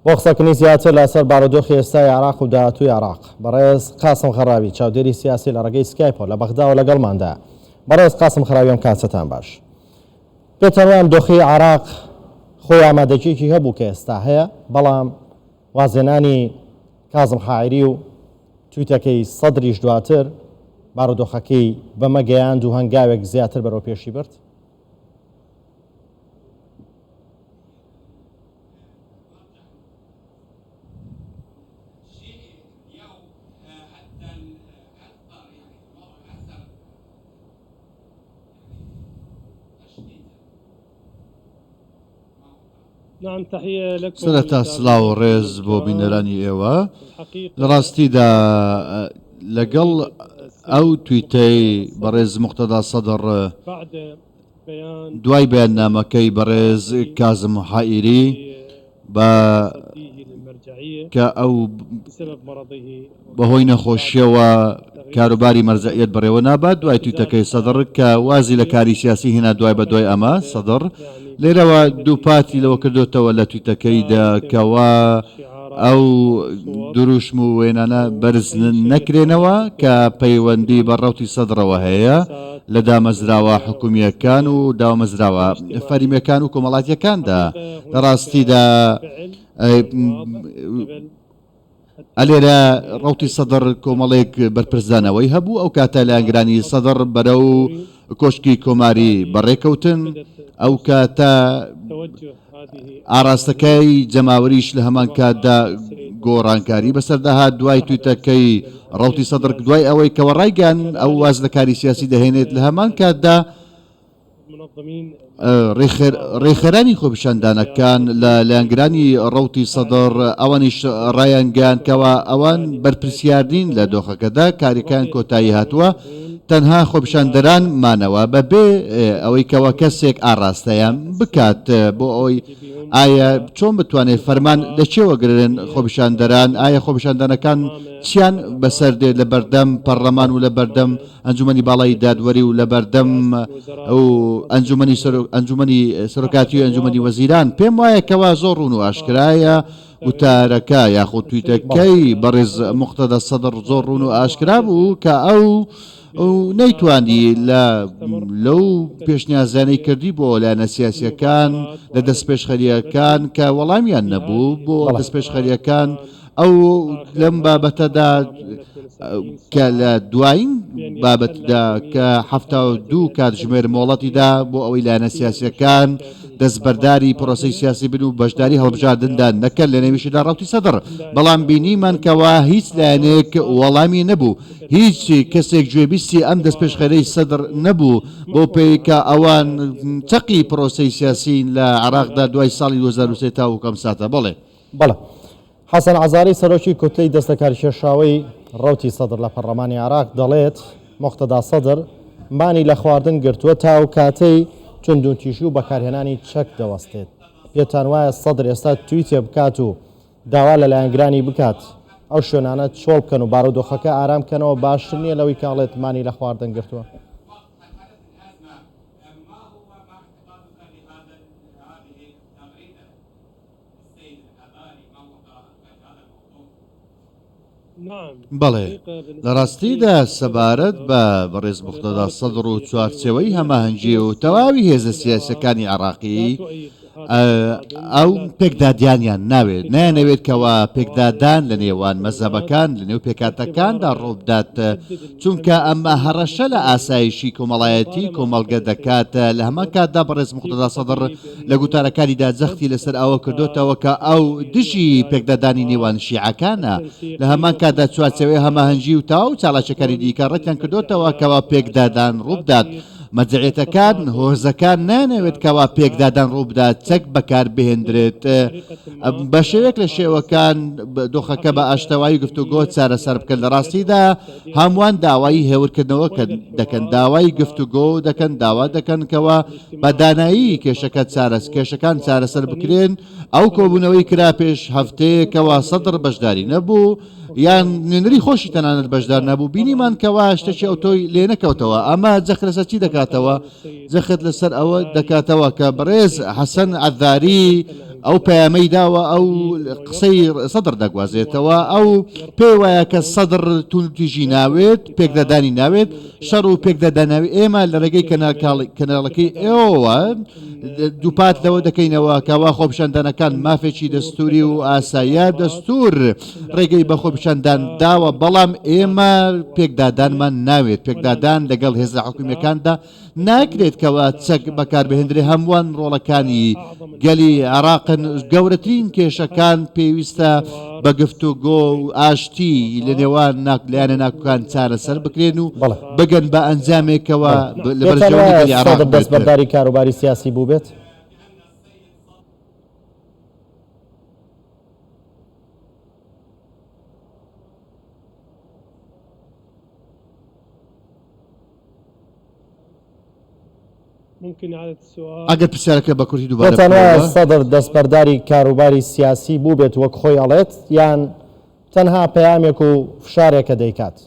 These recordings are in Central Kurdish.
بۆ قسەکردنی زیاتر لەسەر بارودۆخی ئێستای عێراق و داهاتووی عێراق، بەڕێز قاسم خەڕاوی، چاودێری سیاسی لە ڕێگەی سکایپەوە لە بەغداوە لەگەڵماندایە. بەڕێز قاسم خەراوی ئەم کاتەتان باش. پێتان وایە ئەم دۆخەی عێراق خۆی ئامادەگییەکی هەبوو کە ئێستا هەیە، بەڵام وازهێنانی کازم حائیری و تویتەکەی سەدریش دواتر بارودۆخەکەی بەمە گەیاند و هەنگاوێک زیاتر بەرەو پێشی برد؟ سەرەتا سڵاو و ڕێز بۆ بینەرانی ئێوە. لە ڕاستیدا لەگەڵ ئەو تویتەی بەڕێز موقتەدا سەدڕ دوای بەیاننامەکەی بەڕێز کازم حائیری بە کە ئەو بەهۆی نەخۆشیەوە کاروباری مەرجەعیەت بەڕێوە نابات، دوای تویتەکەی سەدڕ کە وازی لە کاری سیاسی هێنا دوای بە دوای ئەمە سەدڕ لێرەوە دووپاتی لەوە کردۆتەوە لە تویتەکەیدا کەوا ئەو دروشم و وێنانە بەرز نەکرێنەوە کە پەیوەندی بە ڕەوتی سەدڕەوە هەیە لە دامەزراوە حکومییەکان و دامەزراوە فەرمییەکان و کۆمەڵاتییەکاندا. لە ڕاستیدا ئەلێرە ڕەوتی سەدڕ کۆمەڵێک بەرپرسدانەوەی هەبوو، ئەو کاتە لایەنگرانی سەدڕ بەرەو کۆشکی کۆماری بەڕێکەوتن، ئەو کاتە ئاراستەکەی جەماوەریش لە هەمان کاتدا گۆڕانکاری بەسەردا هات دوای تویتەکەی ڕەوتی سەدڕ دوای ئەوەی کەوە ڕایگەیاند ئەو واز لە کاری سیاسی دەهێنێت لە هەمان کاتدا ڕێکخەرانی خۆپیشاندانەکان لە لایەنگرانی ڕەوتی سەدڕ ئەوانیش ڕایانگەیاند کەوا ئەوان بەرپرسیار نین لە دۆخەکەدا، کارەکەیان کۆتایی هاتووە، تەنها خۆپیشاندەران مانەوە بەبێ ئەوەی کەوا کەسێک ئاڕاستەیان بکات بۆ ئەوەی ئایا چۆن بتوانێت فەرمان لە کێوە گرن خۆپیشاندەران، ئایا خۆپیشاندانەکان چیان بەسەر دێت لە بەردەم پەڕلەمان و لە بەردەم ئەنجومەنی باڵای دادوەری و لەبەردەم ئەو ئەنجومەنی سەرۆک ئەنجومەنی سەرۆکاتی و ئەنجومەنی وەزیران پێم وایە کەوا زۆر ڕوون و ئاشکرایە وتارەکە یاخود تویتەکەی بەڕێز موقتەدا سەدڕ زۆر ڕوون و ئاشکرا بوو کە ئەو ئەو نەیتوانی لە لەو پێشنیازانەی کردی بۆ لایەنە سیاسیەکان لە دەستپێشخەریەکان کە وەڵامیان نەبوو بۆ دەستپێشخەریەکان ئەو لەم بابەتەدا کە لە دوایین بابەتدا کە 72 کاتژمێر مۆڵەتی دا بۆ ئەوەی لایەنە سیاسییەکان دەستبەرداری پرۆسەی سیاسی بن و بەشداری هەڵبژاردندا نەکەن لە نێویشیدا ڕەوتی سەدڕ بەڵام بینیمان کەوا هیچ لایەنێک وەڵامی نەبوو هیچ کەسێک گوێبیستی ئەم دەستپێشخەرەی سەدڕ نەبوو بەو پێی کە ئەوان چەقی پرۆسەی سیاسین لە عێراقدا دوای ساڵی 2003 تاوەکو ئەم ساتە بەڵێ. بەڵێ. حەسەن عەزاری سەرۆکی کوتلەی دەستلەکارکێشاوەی ڕەوتی سەدر لە پەڕڵەمانی عێراق دەڵێت، موقتەدا سەدر مانی لە خواردن گرتووە تا ئەو کاتەی توندوتیژی و بەکارهێنانی چەک دەوەستێت. پێتان وایە سەدر ئێستا تویتێ بکات و داوا لە لایەنگرانی بکات ئەو شوێنانە چۆڵ بکەن و بارودۆخەکە ئارام بکەنەوە باشتر نییە لەوەی کە ئەڵێت مانی لە خواردن گرتووە؟ بەڵێ، لە ڕاستیدا سەبارەت بە بەڕێز موقتەدا سەدڕ و چوارچێوەی هەماهەنگی و تەواوی هێزە سیاسییەکانی عێراقی، ئەو پێکدادیانیان ناوێت، نایانەوێت کەوا پێکدادان لە نێوان مەزهەبەکان، لە نێو پێکهاتەکاندا ڕووبدات، چونکە ئەمە هەڕەشە لە ئاسایشی کۆمەڵایەتی کۆمەڵگە دەکات، لە هەمان کاتدا بەڕێز موقتەدا سەدڕ لە گوتارەکانیدا جەختی لەسەر ئەوە کردۆتەوە کە ئەو دژی پێکدادانی نێوان شیعەکانە، لە هەمان کاتدا چوارچێوەی هەماهەنگی و تەواو چالاکیەکانی دیکە ڕەتیان کردۆتەوە کەوا پێکدادان ڕووبدات. مەرجەعیەتەکان، هۆزەکان نایانەوێت کەوا پێکدادان ڕووبدات، چەک بەکاربهێندرێت. بە شێوەیەک لە شێوەکان دۆخەکە بە ئاشتەوایی و گفتوگۆ چارەسەر بکەن. لە ڕاستیدا هەمووان داوای هێورکردنەوە دەکەن، داوای گفتوگۆ دەکەن، داوا دەکەن کەوا بە دانایی کێشەکە چارەس کێشەکان چارەسەر بکرێن، ئەو کۆبوونەوەی کرا پێش هەفتەیەکەوە سەدڕ بەشداری نەبوو یان نوێنەری خۆشی تەنانەت بەشدار نەبوو، بینیمان کەوا شتێکی ئەوتۆی لێ نەکەوتەوە، ئەمە جەخت لەسەر چی دەکات؟ دەکاتەوە، جەخت لەسەر ئەوە دەکاتەوە کە بەڕێز حەسەن عەزاری ئەو پەیامەی داوە، ئەو قسەی سەدر دەگوازێتەوە، ئەو پێی وایە کە سەدر توندوتیژی ناوێت، پێکدادانی ناوێت، شەڕ و پێکدادان ناوێت، ئێمە لە ڕێگەی کەناڵەکەی ئێوەوە دووپات لەوە دەکەینەوە کەوا خۆپیشاندانەکان مافێکی دەستوری و ئاساییە، دەستور ڕێگەی بە خۆپیشاندان داوە، بەڵام ئێمە پێکدادانمان ناوێت، پێکدادان لەگەڵ هێزە حکومییەکاندا ناکرێت کەوا چەک بەکاربهێندرێت، هەمووان ڕۆڵەکانی گەلی عێراقن، گەورەترین کێشەکان پێویستە بە گفتوگۆ و ئاشتی لە نێوان لایەنە ناکۆکان چارەسەر بکرێن و بگەن بە ئەنجامێکەوە لە بەرژەوەندی گەلی عێراق بێت. دەستبەرداری کاروباری سیاسی بووبێت؟ ئەگەر پرسیارەکە بە کورتی دووبارە پێتان وایە بکەنەوە. سەدر دەستبەرداری کاروباری سیاسی بووبێت وەک خۆی ئەڵێت یان تەنها پەیامێک و فشارێکە دەیکات؟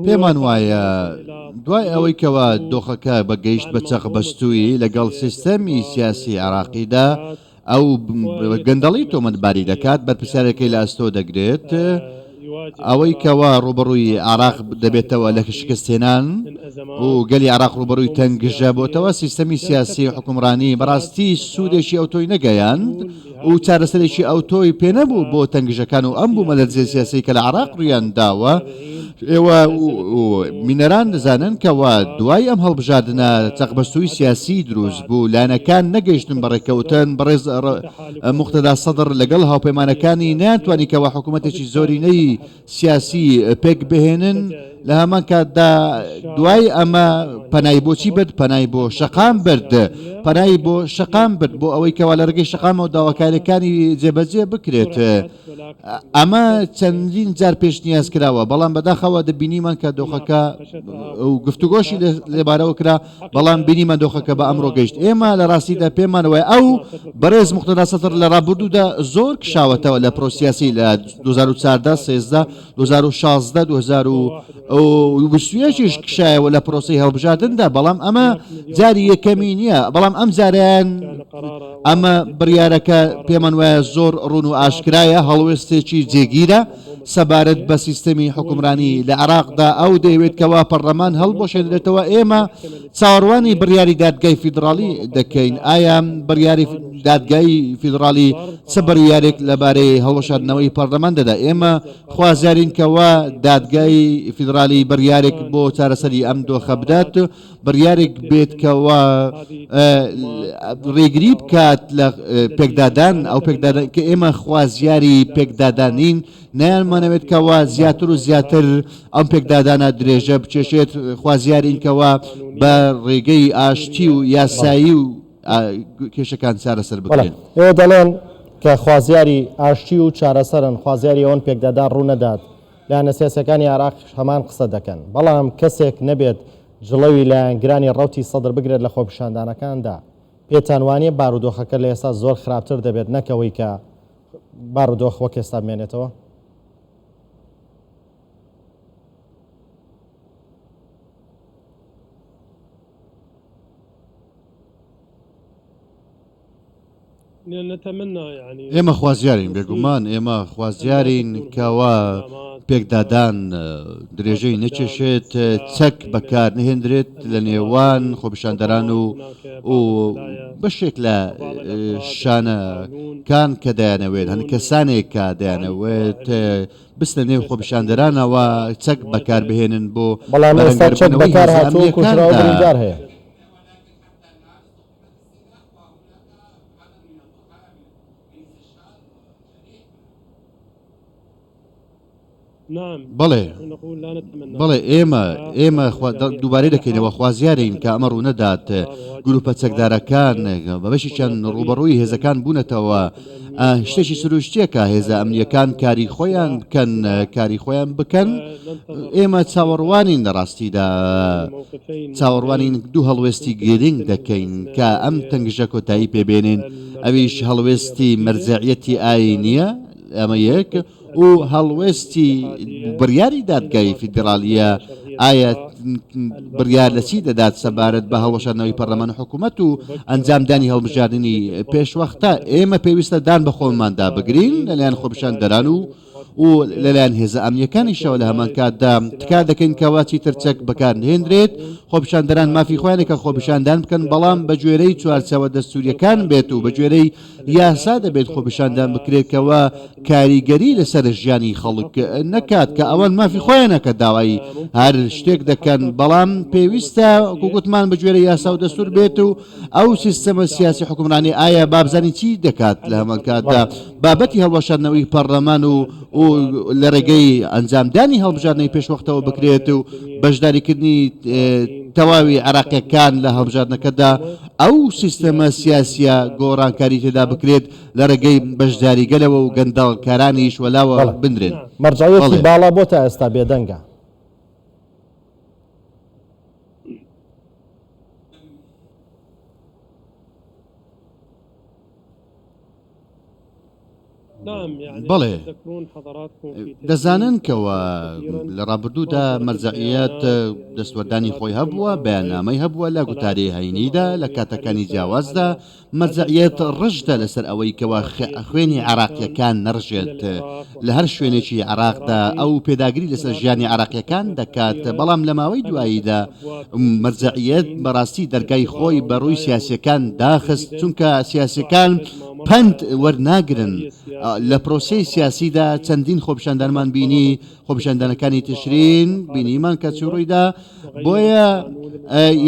پێمان وایە دوای ئەوەی کەوا دۆخەکە بە گەیشت بە چەقبەستوویی لەگەڵ سیستەمی سیاسی عێراقیدا، ئەو گەندەڵی تۆمەتباری دەکات، بەرپرسیارەکەی لە ئەستۆ دەگرێت، ئەوەی کەوا ڕووبەڕووی عێراق دەبێتەوە لە شکستهێنان و گەلی عێراق ڕووبەڕووی تەنگژە بۆتەوە، سیستەمی سیاسی حوکمڕانی بەڕاستی سوودێکی ئەوتۆی نەگەیاند. و چارەسەرێکی ئەوتۆی پێنەبوو بۆ تەنگژەکان و ئەم بوومەلەرزەی سیاسیەی کە لە عێراق ڕوویان داوە، ئێوە بینەران دەزانن کەوا دوای ئەم هەڵبژاردنە چەقبەستووی سیاسی دروست بوو، لایەنەکان نەگەیشتن بە ڕێککەوتن، بەڕێز موقتەدا سەدر لەگەڵ هاوپەیمانەکانی نەیانتوانی کەوا حکوومەتێکی زۆرینەی سیاسی پێک بهێنن، لە هەمان کاتدا دوای ئەمە پەنای بۆ چی برد؟ پەنای بۆ شەقام برد، پەنای بۆ شەقام برد بۆ ئەوەی کەوا لە ڕێگەی شەقامەوە داواکاریەکانی جێبەجێ بکرێت. ئەمە چەندین جار پێشنیاز کراوە، بەڵام بەداخەوە دەبینیمان کە دۆخەکە و گفتوگۆشی لێبارەوە کرا، بەڵام بینیمان دۆخەکە بە ئەمڕۆ گەیشت. ئێمە لە ڕاستیدا پێمان وایە ئەو بەڕێز موقتەدا سەدر لە ڕابردوودا زۆر کشاوەتەوە لە پرۆسیاسی لە 2014، 13، 2016، 2021 یش کشایەوە لە پرۆسەی هەڵبژاردندا، بەڵام ئەمە جاری یەکەمی نییە، بەڵام ئەم جارەیان ئەمە بڕیارەکە پێمان وایە زۆر ڕوون و ئاشکرایە، هەڵوێستێکی جێگیرە. سەبارەت بە سیستەمی حوکمرانی لە عێراقدا ئەو دەیەوێت کەوا پەڕلەمان هەڵبوەشێنرێتەوە، ئێمە چاوەڕوانی بڕیاری دادگای فیدڕاڵی دەکەین، ئایا بڕیاری دادگای فیدڕاڵی چ بڕیارێک لەبارەی هەڵوەشاندنەوەی پەڕلەمان دەدا، ئێمە خوازیارین کەوا دادگای فیدڕالی بڕیارێک بۆ چارەسەری ئەم دۆخە بدات، بڕیارێک بێت کەوا ڕێگری بکات لە پێکدادان، ئەو پێکدادان کە ئێمە خوازیاری پێکدادانین، نایانمانەوێت کەوا زیاتر و زیاتر ئەم پێکدادانە درێژە بکێشێت، خوازیارین کەوا بە ڕێگەی ئاشتی و یاسایی و کێشەکان چارەسەر بکرێن. ئێوە دەڵێن کە خوازیاری ئاشتی و چارەسەرن، خوازیاری ئەوەن پێکدادان ڕوونەدات، لایەنە سیاسیەکانی عێراقیش هەمان قسە دەکەن، بەڵام کەسێک نەبێت جڵەوی لایەنگرانی ڕەوتی سەدر بگرێت لە خۆپیشاندانەکاندا، پێتان وانیە بارودۆخەکە لە ئێستا زۆر خراپتر دەبێت نەک ئەوەی کە بارودۆخ وەک ئێستا بمێنێتەوە؟ ئێمە خوازیارین، بێگومان ئێمە خوازیارین کەوا پێکدادان درێژەی نەکێشێت، چەک بەکار نەهێندرێت لە نێوان خۆپیشاندەران و و بەشێک لە شانەکان کە دەیانەوێت هەن کەسانێک کە دەیانەوێت بچنە نێو خۆپیشاندەرانەوە چەک بەکاربهێنن بۆ بەڵام ئێستا چەک بەرەنگاربوونەوەی بەکار هێزە هاتووە و کوژراو و ئەمنییەکاندا. بریندار هەیە. بەڵێ، بەڵێ ئێمە، ئێمە دووبارەی دەکەینەوە خوازیارین کە ئەمە ڕوونەدات، گروپە چەکدارەکان بە بەشێکیان ڕووبەڕووی هێزەکان بوونەتەوە، شتێکی سروشتییە کە هێزە ئەمنییەکان کاری خۆیان بکەن، کاری خۆیان بکەن، ئێمە چاوەڕوانین لە ڕاستیدا چاوەڕوانین دوو هەڵوێستی گرنگ دەکەین کە ئەم تەنگژە کۆتایی پێبێنین، ئەویش هەڵوێستی مەرجەعیەتی ئایینییە، ئەمە یەک. و هەڵوێستی بڕیاری دادگای فیدراڵییە، ئایا بڕیار لە چی دەدات سەبارەت بە هەڵوەشاندنەوەی پەرلەمان و حکوومەت و ئەنجامدانی هەڵبژاردنی پێشوەختە، ئێمە پێویستە دان بە خۆماندا بگرین لەلایەن خۆپیشاندەران و و لەلایەن هێزە ئەمنییەکانیشەوە لە هەمان کاتدا تکا دەکەین کەوا چیتر چەک بەکارنەهێنرێت، خۆپیشاندەران مافی خۆیانە کە خۆپیشاندان بکەن، بەڵام بەگوێرەی چوارچێوە دەستوورییەکان بێت و بەگوێرەی یاسا دەبێت خۆپیشاندان بکرێت کەوا کاریگەری لەسەر ژیانی خەڵک نەکات کە ئەوان مافی خۆیانە کە داوای هەر شتێک دەکەن بەڵام پێویستە وەکو گوتمان بەگوێرەی یاسا و دەستور بێت و ئەو سیستەمە سیاسی حکومرانی ئایا بابزانین چی دەکات لە هەمان کاتدا بابەتی هەڵوەشاندنەوەی پەرلەمان و و لە ڕێگەی ئەنجامدانی هەڵبژاردنەوەی پێشوەختەوە بکرێت و بەشداریکردنی تەواوی عێراقیەکان لە هەڵبژاردنەکەدا ئەو سیستەمە سیاسیە گۆڕانکاری تێدا بکرێت لە ڕێگەی بەشداری گەلەوە و گەندەڵکارانیش وەلاوە بەڵێ. بنرێن. مەرجەعیەتی بەڵێ. باڵا بۆ تا ئێستا بێدەنگە. بەڵێ، دەزانن کەوا لە ڕابردوودا مەرجەعیەت دەستوەردانی خۆی هەبووە، بەیاننامەی هەبووە لە گوتاری هەینیدا لە کاتەکانی جیاوازدا، مەرجەعیەت ڕژدە لەسەر ئەوەی کەوا خوێنی عێراقییەکان نەڕژێت لە هەر شوێنێکی عێراقدا، ئەو پێداگری لەسەر ژیانی عێراقییەکان دەکات، بەڵام لە ماوەی دواییدا مەرجەعیەت بەڕاستی دەرگای خۆی بەڕووی سیاسییەکان داخست، چونکە سیاسییەکان پەند وەرناگرن، لە پرۆسەی سیاسیدا چەندین خۆپیشاندانمان بینی، خۆپیشاندانەکانی تشرین بینیمان کە چی ڕوویدا، بۆیە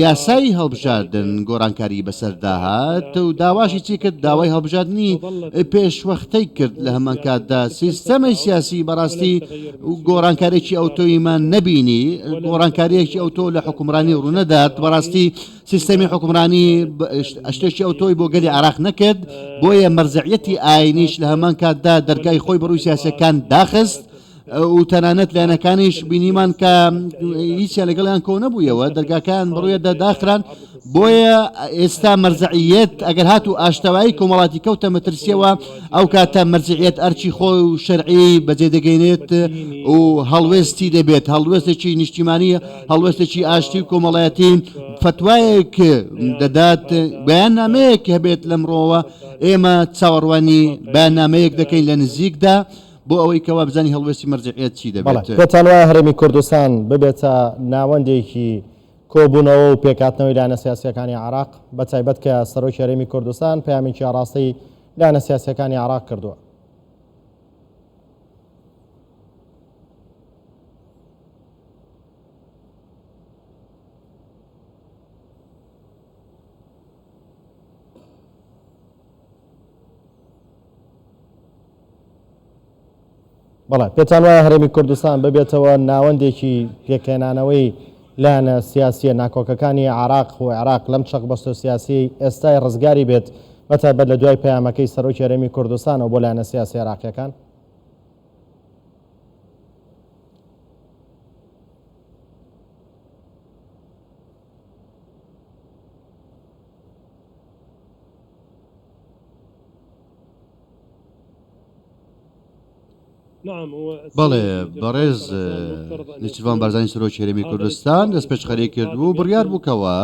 یاسای هەڵبژاردن گۆڕانکاری بەسەردا هات و داواشی چی کرد، داوای هەڵبژاردنی پێشوەختەی کرد، لە هەمان کاتدا سیستەمی سیاسی بەڕاستی گۆڕانکارێکی ئەوتۆیمان نەبینی، گۆڕانکاریەکی ئەوتۆ لە حکومڕانی ڕوونەدات، بەڕاستی سیستەمی حوکمڕانی شتێکی ئەوتۆی بۆ گەلی عێراق نەکرد، بۆیە مەرجەعیەتی ئاینیش لە هەمان کاتدا دەرگای خۆی بەڕووی سیاسیەکان داخست و تەنانەت لایەنەکانیش بینیمان کە هیچیان لەگەڵیان کۆ نەبوویەوە، دەرگاکان بەڕوویدا داخران، بۆیە ئێستا مەرجەعیەت ئەگەر هاتوو ئاشتەوایی کۆمەڵاتی کەوتە مەترسیەوە ئەو کاتە مەرجەعیەت ئەرکی خۆی و شەرعی بەجێ دەگەینێت و هەڵوێستی دەبێت، هەڵوێستێکی نیشتیمانی هەڵوێستێکی ئاشتی و کۆمەڵایەتی فەتوایەک دەدات، بەیاننامەیەک هەبێت لەمڕۆوە ئێمە چاوەڕوانی بەیاننامەیەک دەکەین لە نزیکدا بۆ ئەوەی کەوا بزانین هەڵوێستی مەرجەعیەت چی بەڵێ دەبێت. پێتان وایە هەرێمی کوردستان ببێتە ناوەندێکی کۆبوونەوە و پێکهاتنەوەی لایەنە سیاسییەکانی عێراق، بەتایبەت کە سەرۆکی هەرێمی کوردستان پەیامێکی ئاڕاستەی لایەنە سیاسییەکانی عێراق کردووە؟ بەڵێ پێتان وایە هەرێمی کوردستان ببێتەوە ناوەندێکی پێکهێنانەوەی لایەنە سیاسیە ناکۆکەکانی عراق و عێراق لەم چەقبەستۆ سیاسی ئێستای ڕزگاری بێت بەتایبەت لە دوای پەیامەکەی سەرۆکی هەرێمی کوردستانەوە بۆ لایەنە سیاسی عێراقیەکان؟ بەڵێ، بەڕێز نێچیرڤان بارزانی سەرۆکی هەرێمی کوردستان دەستپێشخەری کردبوو، بڕیار بوو کەوا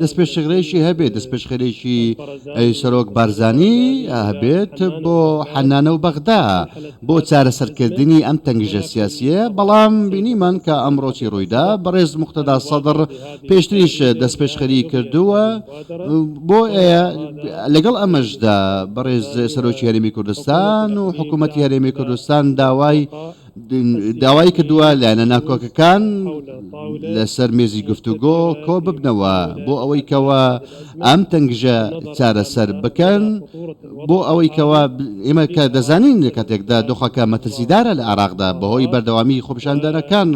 دەستپێشخەرێکی هەبێت، دەستپێشخەرێکی سەرۆک بارزانی هەبێت بۆ حەنانە و بەغدا بۆ چارەسەرکردنی ئەم تەنگژە سیاسییە، بەڵام بینیمان کە ئەمڕۆ چی ڕوویدا، بەڕێز موقتەدا سەدڕ پێشتریش دەستپێشخەری کردووە، بۆیە لەگەڵ ئەمەشدا بەڕێز سەرۆکی هەرێمی کوردستان و حکوومەتی هەرێمی کوردستان داوای. داوای کردووە لایەنە ناکۆکەکان لەسەر مێزی گفتوگۆ کۆ ببنەوە بۆ ئەوەی کەوا ئەم تەنگژە چارەسەر بکەن بۆ ئەوەی کەوا ئێمە کە دەزانین لە کاتێکدا دۆخەکە مەترسیدارە لە عێراقدا بەهۆی بەردەوامی خۆپیشاندانەکان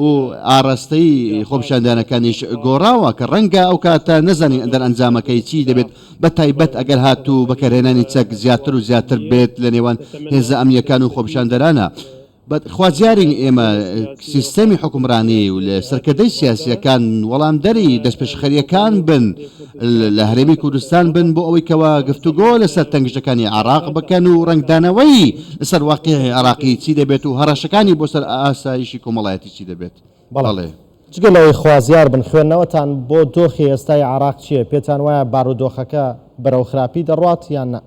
و ئاراستەی خۆپیشاندانەکانیش گۆڕاوە کە ڕەنگە ئەو کاتە نەزانین دەرئەنجامەکەی چی دەبێت بە تایبەت ئەگەر هاتوو بەکارهێنانی چەک زیاتر و زیاتر بێت لە نێوان هێزە ئەمنییەکان و خۆپیشاندەرانە. خوازیارین ئێمە سیستەمی حوکمڕانی و سەرکردەی سیاسییەکان وەڵامدەری دەستپێشخەرییەکان بن لە هەرێمی کوردستان بن بۆ ئەوەی کەوا گفتوگۆ لەسەر تەنگژەکانی عێراق بکەن و ڕەنگدانەوەی لەسەر واقیعی عێراقی چی دەبێت و هەڕەشەکانی بۆ سەر ئاسایشی کۆمەڵایەتی چی دەبێت. بەڵێ. جگە لەوەی خوازیار بن، خوێندنەوەتان بۆ دۆخی ئێستای عێراق چییە؟ پێتان وایە بارودۆخەکە بەرەو خراپی دەڕوات یان نا؟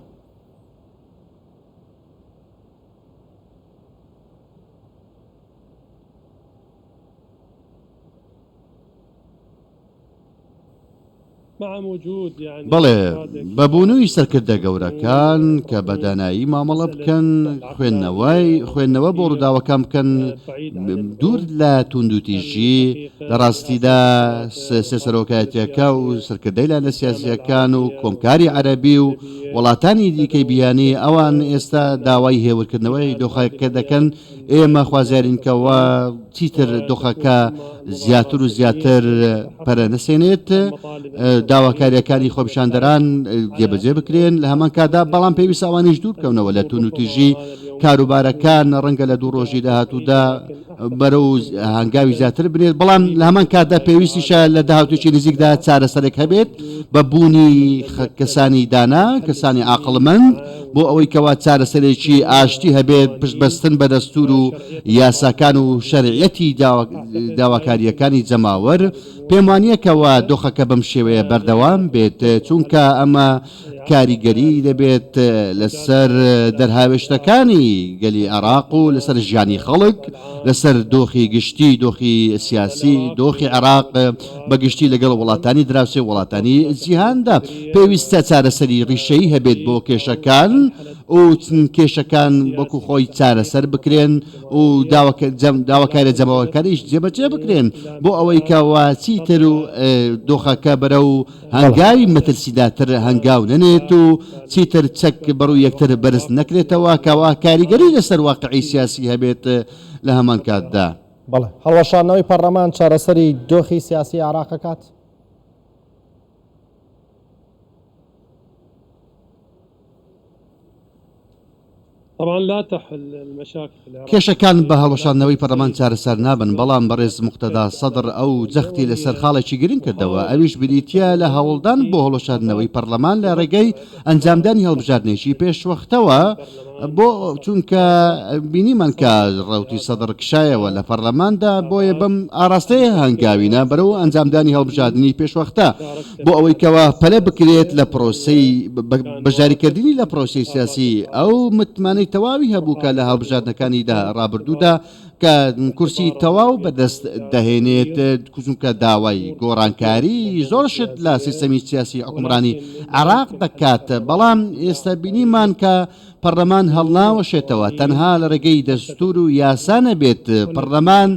بەڵێ، بە بوونوی سەرکردە گەورەکان کە بە دانایی مامەڵە بکەن، خوێندنەوەی خوێندنەوە بۆ ڕووداوەکان بکەن، دوور لە تووندوتیژی، لە ڕاستیدا سێ سەرۆکایەتییەکە و سەرکردەی لایەنە سیاسییەکان و کۆمکاری عەرەبی و وڵاتانی دیکەی بیانی، ئەوان ئێستا داوای هێورکردنەوەی دۆخەکە دەکەن، ئێمە خوازیارین کەوا چیتر دۆخەکە زیاتر و زیاتر پەرە نەسێنێت، داواکارییەکانی خۆپیشاندەران جێبەجێ بکرێن لە هەمان کاتدا، بەڵام پێویستە ئەوانیش دوور بکەونەوە لە توندوتیژی کاروبارەکان، ڕەنگە لە دوو ڕۆژی داهاتوودا بەرەو هەنگاوی زیاتر بنێت، بەڵام لە هەمان کاتدا پێویستیشە لە داهاتوویەکی نزیکدا چارەسەرێک هەبێت بە بوونی کەسانی دانا، کەسانی عاقڵمەند بۆ ئەوەی کەوا چارەسەرێکی ئاشتی هەبێت، پشت بەستن بە دەستوور و یاساکان و شەرعیەتی داواکارییەکانی جەماوەر، پێم وانییە کەوا دۆخەکە بەم شێوەیە بەردەوام بێت، چونکە ئەمە کاریگەری دەبێت لەسەر دەرهاوێشتەکانی گەلی عێراق و لەسەر ژیانی خەڵک، لەسەر دۆخی گشتی، دۆخی سیاسی، دۆخی عێراق بە گشتی لەگەڵ وڵاتانی دراوسێ و وڵاتانی جیهاندا. پێویستە چارەسەری ڕیشەیی هەبێت بۆ کێشەکان و کێشەکان وەکو خۆی چارەسەر بکرێن و داواکاریە جەماوەرەکانیش جێبەجێ بکرێن بۆ ئەوەی کەوا چیتر و دۆخەکە بەرەو هەنگاوی مەترسیدارتر هەنگاو نەنێت و چیتر چەک بەڕووی یەکتر بەرز نەکرێتەوە کەوا کاریگەری لەسەر واقعی سیاسی هەبێت لە هەمان کاتدا. بەڵێ، هەڵوەشاندنەوەی پەڕلەمان چارەسەری دۆخی سیاسی عێراق ئەکات؟ کێشەکان بە هەڵوەشاندنەوەی پەرلەمان چارەسەر نابن، بەڵام بەڕێز موقتەدا سەدر ئەو جەختی لەسەر خاڵێکی گرنگ کردەوە، ئەویش بریتییە لە هەوڵدان بۆ هەڵوەشاندنەوەی پەرلەمان لە ڕێگەی ئەنجامدانی هەڵبژاردنێکی پێشوەختەوە، بۆ چونکە بینیمان کە ڕەوتی سەدڕ کشایەوە لە پەرلەماندا، بۆیە بەم ئاراستەیە هەنگاوی نا بەرەو ئەنجامدانی هەڵبژاردنی پێشوەختە بۆ ئەوەی کەوا پەلە بکرێت لە پرۆسەی بەشداریکردنی لە پرۆسەی سیاسی. ئەو متمانەی تەواوی هەبوو کە لە هەڵبژاردنەکانیدا ڕابردوودا کە کورسی تەواو بەدەست دەهێنێت، چونکە داوای گۆڕانکاری زۆر شت لە سیستەمی سیاسی حوکمڕانی عێراق دەکات، بەڵام ئێستا بینیمان کە پەرلەمان هەڵناوەشێتەوە تەنها لە ڕێگەی دەستور و یاسا نەبێت، پەرلەمان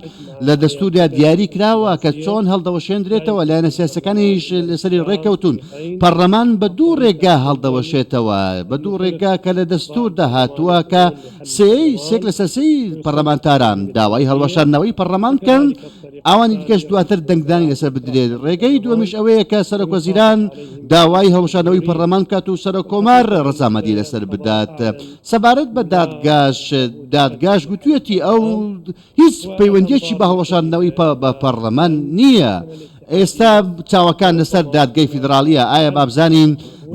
لە دەستوردا دیاری کراوە کە چۆن هەڵدەوەشێندرێتەوە، لایەنە سیاسەکانیش لەسەری ڕێککەوتوون، پەرلەمان بە دوو ڕێگا هەڵدەوەشێتەوە، بە دوو ڕێگا کە لە دەستوردا هاتووە کە سێی سێک لەسەر سێی پەرلەمانتاران داوای هەڵوەشاندنەوەی پەرلەمان بکەن، ئەوانی دیکەش دواتر دەنگدانی لەسەر بدرێت، ڕێگەی دووەمیش ئەوەیە کە سەرۆکوەزیران داوای هەڵوەشاندنەوەی پەرلەمان بکات و سەرۆککۆمار ڕەزامەندی لەسەر بدات. سەبارەت بە دادگاش، دادگاش گوتویەتی ئەو هیچ پەیوەندییەکی بە هەڵوەشاندنەوەی بە پەڕلەمان نییە. ئێستا چاوەکان لەسەر دادگەی فیدراڵییە، ئایا با بزانین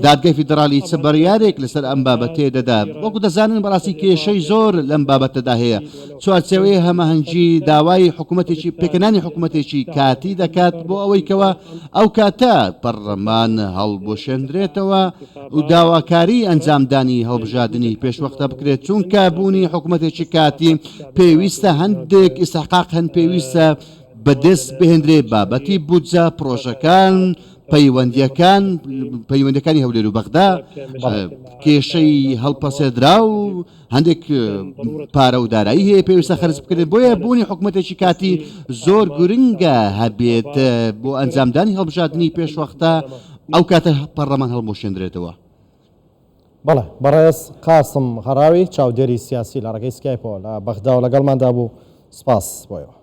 دادگەی فیدراڵی چ بڕیارێک لەسەر ئەم بابەتەیە دەدا. وەکو دەزانن بەڕاستی کێشەی زۆر لەم بابەتەدا هەیە. چوارچێوەی هەماهەنگی داوای حکومەتێکی پێکهێنانی حکومەتێکی کاتی دەکات بۆ ئەوەی کەوا ئەو کاتە پەڕلەمان هەڵبوەشێندرێتەوە و داواکاری ئەنجامدانی هەڵبژاردنی پێشوەختە بکرێت، چونکە بوونی حکومەتێکی کاتی پێویستە هەندێک ئیستحقاق هەن پێویستە بەدەست بهێندرێ بابەتی بودجە، پڕۆژەکان، پەیوەندیەکان پەیوەندەکانی هەولێر و بەغدا کێشەی هەڵپەسێدرا و هەندێک پارە و دارایی هەیە پێویستە خەرج بکرێت بۆیە بوونی حکوومەتێکی کاتی زۆر گرنگە هەبێت بۆ ئەنجامدانی هەڵبژاردننی پێشوەختە ئەو کاتە پەرلەمان هەڵبوەشێندرێتەوە. بەڵێ بەڕێز قاسم غەڕاوی چاودێری سیاسی لە ڕێگەی سکایپەوە لە بەغداوە لەگەڵماندا بوو سپاس بۆیەوە.